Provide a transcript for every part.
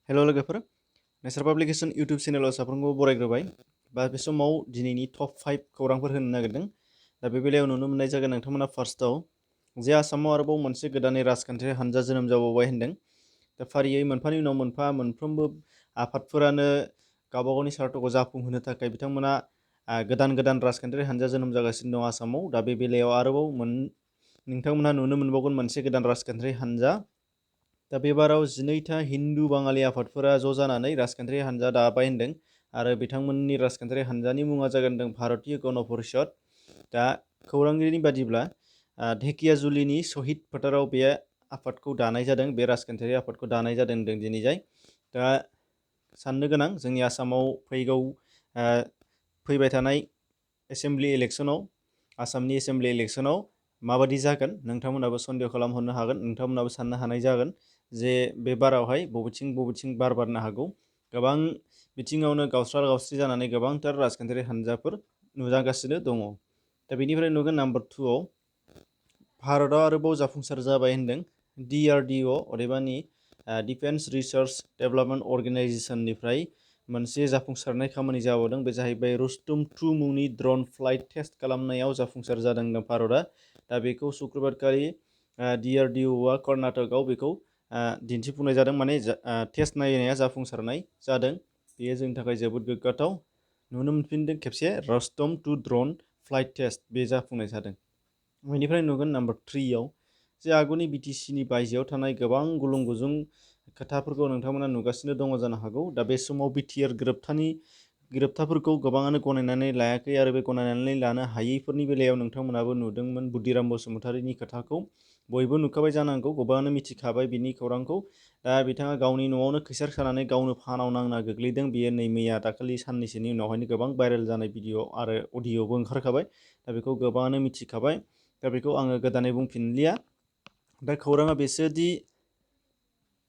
हेल' लोगोफोर, नेचार publication YouTube चेनेलाव साफ्रोमखौबो बरायग्रोबाय। बे समाव दिनैनि टप 5 खौरांफोर होनो नागिरदों। दा बे बेलायाव नुनो मोननाय जागोन नोंथांमोना फार्स्टआव जे आसामाव आरोबाव मोनसे गोदानै राजखान्थियारि हानजा जोनोम जाबावबाय होनदों। दा फारियै मोनफानि उनाव मोनफा मोनफ्रोमबो आफादफोरानो गावबा गावनि सार्थखौ जाफुंहोनो थाखाय बिथांमोना गोदान गोदान राजखान्थियारि हानजा जोनोम जागासिनो दं आसामाव। दा बे बेलायाव आरोबाव नोंथांमोनहा नुनो मोनबावगोन मोनसे गोदान राजखान्थियारि हानजा। दा बेबाराव 12था हिन्दु बाङालि आफादफोरा ज' जानानै राजखान्थियारि हानजा दाबाय होनदों आरो बिथांमोननि राजखान्थियारि हानजानि मुङा जागोन भारतीय गण परिषद। दा खौरांगिरिनि बादिब्ला धेकियाजुलिनि शहीद फोथाराव बे आफादखौ दानाय जादों, बे राजखान्थियारि आफादखौ दानाय जादों होनदों दिनैजाय। दा साननो गोनां जोंनि आसामाव फैबाय थानाय एसेम्ब्लि इलेक्सनाव, आसामनि एसेम्ब्लि इलेक्सनाव माबादि जागोन नोंथांमोनाबो सन्देह खालामहरनो हागोन, नोंथांमोनाबो साननो हानाय जागोन जे बे बारावहाय बबेथिं बार बारनो हागौ। गोबां बिथिङावनो गावस्रा गावस्रि जानानै गोबांथार राजखान्थियारि हानजाफोर नुजागासिनो दङ। दा बेनिफ्राय नुगोन नाम्बार 2आव भारतआव आरोबाव जाफुंसार जाबाय होनदों DRDO अदेबानि डिफेन्स रिसार्च डेभेलपमेन्ट अर्गेनाइजेसननिफ्राय मोनसे जाफुंसारनाय खामानि जाबावदों। बे जाहैबाय रुस्तुम 2 मुंनि ड्रन फ्लाइट टेस्ट खालामनायाव जाफुंसार जादों भारतआ। दा बेखौ शुक्रबारखालि DRDOआ कर्नाटकआव बेखौ दिन्थिफुंनाय जादों, माने टेस्ट नायनाया जाफुंसारनाय जादों। बेयो जोंनि थाखाय जोबोद गोग्गाथाव। नुनो मोनफिनदों खेबसे रुस्तुम 2 ड्रन फ्लाइट टेस्ट बे जाफुंनाय जादों। बेनिफ्राय नुगोन नाम्बार 3आव जे आगुनि BTCनि बायजोआव थानाय गोबां गुलुं गुजुं खोथाफोरखौ नोंथांमोना नुगासिनो दङ जानो हागौ। दा बे समाव बिटिआर गोरोबथाफोरखौ गोबाङानो गनायनानै लायाखै आरो बे गनायनानै लानो हायैफोरनि बेलायाव नोंथांमोनाबो नुदोंमोन बुदिराम बसुमतारीनि खोथाखौ। बयबो नुखाबाय जानांगौ, गोबाङानो मिथिखाबाय बिनि खौरांखौ। दा बिथाङा गावनि न'आवनो खैसार खानानै गावनो फानाव नांना गोग्लैदों। बेयो नै मैया दाखालि साननैसोनि उनावहायनो गोबां भाइरेल जानाय भिडिअ आरो अडिअ'बो ओंखारखाबाय। दा बेखौ गोबाङानो मिथिखाबाय। दा बेखौ आङो गोदानै बुंफिनलिया। दा खौराङा बेसोदि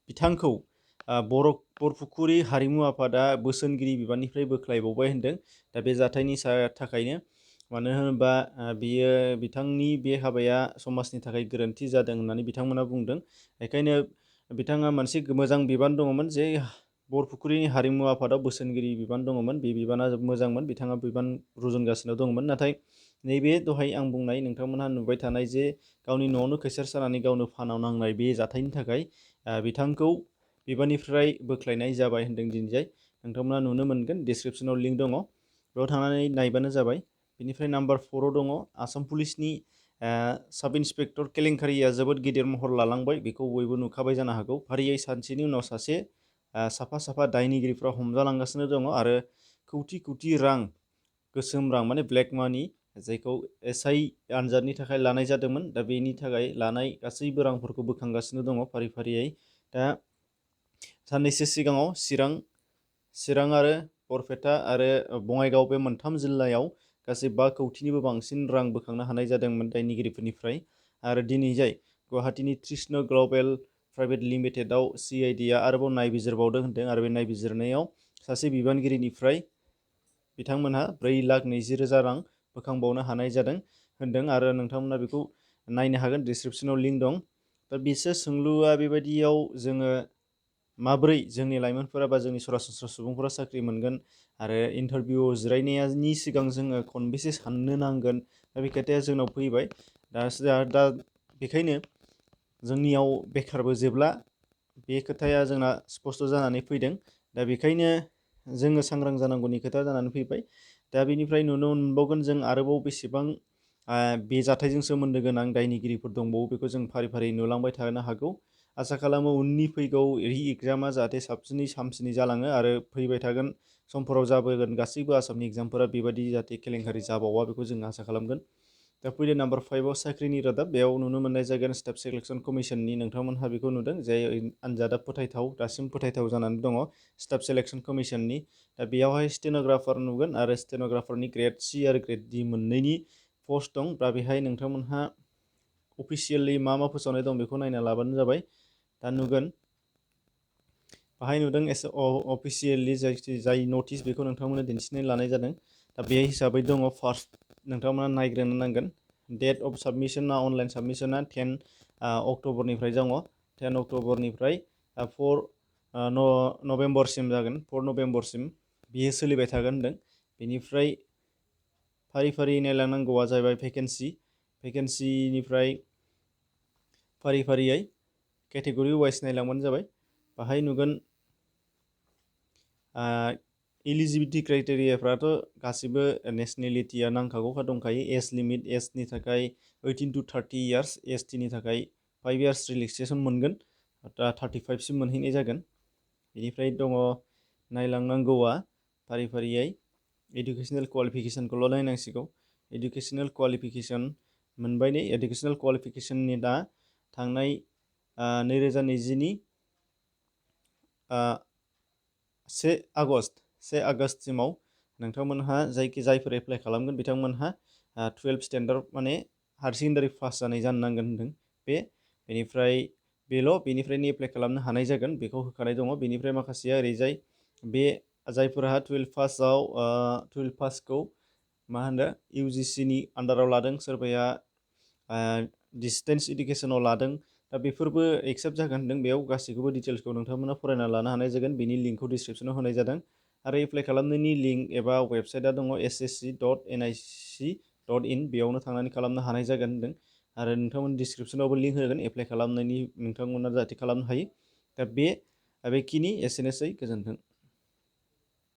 बिथांखौ बरफुखुरि हारिमु आफादा बोसोनगिरि बिबाननिफ्राय बोख्लायबावबाय होनदों। दा बे जाथायनि थाखायनो, मानो होनोबा बियो बिथांनि बे हाबाया समाजनि थाखाय गोरोन्थि जादों होननानै बिथांमोना बुंदों। बेखायनो बिथाङा मोनसे मोजां बिबान दङमोन जे बरफुखुरिनि हारिमु आफादाव बोसोनगिरि बिबान दङमोन, बे बिबाना मोजांमोन, बिथाङा बिबान रुजुनगासिनो दङमोन। नाथाय नैबे दहाय आं बुंनाय नोंथांमोनहा नुबाय थानाय जे गावनि न'आवनो खैसार सानानै गावनो फानाव नांनाय बे जाथायनि थाखाय बिथांखौ बिबाननिफ्राय बोख्लायनाय जाबाय होनदों दिनैजाय। नोंथांमोना नुनो मोनगोन, डिसक्रिपसनाव लिंक दङ, बेयाव थांनानै नायबानो जाबाय। बेनिफ्राय नाम्बार 4आव दङ आसाम पुलिसनि साब इन्सपेक्टर केलेंकारिया जोबोद गिदिर महर लालांबाय, बेखौ बयबो नुखाबाय जानो हागौ। फारियै सानसेनि उनाव सासे साफा दायनिगिरिफ्रा हमजालांगासिनो दङ आरो कौटि कौटि रां, गोसोम रां माने ब्लेक मानि, जायखौ SI आनजादनि थाखाय लानाय जादोंमोन। दा बेनि थाखाय लानाय गासैबो रांफोरखौ बोखांगासिनो दङ फारियै। दा साननैसो सिगाङाव चिरां आरो बरपेटा आरो बङाइगाव बे मोनथाम जिल्लायाव गासै 5 कौटिनिबो बांसिन रां बोखांनो हानाय जादोंमोन दायनिगिरिफोरनिफ्राय। आरो दिनैजाय गुवाहाटीनि त्रिष्ण ग्लबेल प्राइभेट लिमिटेडआव CIDआ आरोबाव नायबिजिरबावदों होनदों आरो बे नायबिजिरनायाव सासे बिबानगिरिनिफ्राय बिथांमोनहा 4,20,000 रां बोखांबावनो हानाय जादों होनदों आरो नोंथांमोना बेखौ नायनो हागोन, डिसक्रिपसनाव लिंक दं। दा बिसोर सोंलुआ बेबायदियाव जोङो माबोरै जोंनि लाइमोनफोरा बा जोंनि सरासनस्रा सुबुंफोरा साख्रि मोनगोन आरो इन्टारभिउआव जिरायनायनि सिगां जोङो खनबेसे साननो नांगोन, दा बे खोथाया जोंनाव फैबाय। दा बेखायनो जोंनियाव बेखारबो जोबला, बे खोथाया जोंना स्पष्ट जानानै फैदों। दा बेखायनो जोङो सांग्रां जानांगौनि खोथा जानानै फैबाय। दा बेनिफ्राय नुनो मोनबावगोन जों आरोबाव बेसेबां बे जाथायजों सोमोन्दो गोनां दायनिगिरिफोर दंबावो, बेखौ जों फारि नुलांबाय थानो हागौ। आसा खालामो उननि फैगौ एग्जामा जाहाथे साबसिनै हामसिनै जालाङो आरो फैबाय थागोन समफोराव जाबोगोन गासैबो आसामनि एग्जामफोरा बेबायदि जाहाथे केलेंकारि जाबावा, बेखौ जों आसा खालामगोन। दा फैदो नाम्बार 5आव साख्रिनि रादाब। बेयाव नुनो मोननाय जागोन स्टाफ सिलेक्सन कमिसननि, नोंथांमोनहा बेखौ नुदों जाय आनजादा दासिम फोथायथाव जानानै दङ, स्टाफ सिलेक्सन कमिसननि। दा बेयावहाय स्टेन'ग्राफार नुगोन आरो स्टेन'ग्राफारनि ग्रेड C आरो ग्रेड D मोननैनि पस्ट दं। दा बेहाय नोंथांमोनहा अफिसियेलि मा फोसावनाय दं बेखौ नायना लाबानो जाबाय। दा नुगोन बाहाय नुदों एसे अफिसियेलि जाय नटिस बेखौ नोंथांमोननो दिन्थिनानै लानाय जादों। दा बे हिसाबै दङ फार्स्ट नोंथांमोना नायग्रोनो नांगोन। डेट अफ साबमिसना, अनलाइन साबमिसना 10 अक्ट'बरनिफ्राय दङ। 10 अक्ट'बरनिफ्राय 4 नभेम्बरसिम जागोन, 4 नभेम्बरसिम बियो सोलिबाय थागोन होनदों। बेनिफ्राय फारि फारि नायलांनांगौआ जाहैबाय भेकेन्सिनिफ्राय फारि फारियै केटेगरि वाइज नायलांबानो जाबाय। बाहाय नुगोन इलिजिबिलिटि क्राइटेरियाफ्राथ' गासिबो नेसनेलिटिया नांखागौखा दंखायो। एज लिमिट, एजनि थाखाय 18 to 30 इयार्स, एसटिनि थाखाय 5 इयार्स रिलेक्सेसन मोनगोन, दा 35सिम मोनहैनाय जागोन। बेनिफ्राय दङ नायलांनांगौआ फारि फारियै इडुकेसनेल क्वालिफिकेसनखौल' नायनांसिगौ। इडुकेसनेल क्वालिफिकेसन मोनबाय नै, इडुकेसनेल क्वालिफिकेसननि दा थांनाय 2020नि 1 आगष्टसिमाव नोंथांमोनहा जायफोर एप्लाइ खालामगोन बिथांमोनहा 12 स्टेन्डार्ड माने हायार सेकेन्डारि पास जानाय जानो नांगोन होनदों। बेनिफ्रायनो एप्लाइ खालामनो हानाय जागोन, बेखौ होखानाय दङ। बेनिफ्राय माखासेया ओरैजाय बे जायफोरहा 12 पासखौ मा होनो UGCनि आन्दाराव लादों, सोरबाया डिसटेन्स इडुकेसनाव लादों, दा बेफोरबो एक्सेप्ट जागोन होनदों। बेयाव गासैखौबो डिटेल्सखौ नोंथांमोना फरायना लानो हानाय जागोन। बेनि लिंकखौ डिसक्रिपसनाव होनाय जादों। आरो एप्लाइ खालामनायनि लिंक एबा वेबसाइटआ दङ ssc.nic.in, बेयावनो थांनानै खालामनो हानाय जागोन होनदों। आरो नोंथांमोन डिसक्रिपसनावबो लिंक होगोन एप्लाइ खालामनायनि, नोंथांमोना जाहाथे खालामनो हायो। दा बेखिनि एसेनोसै, गोजोन्थों।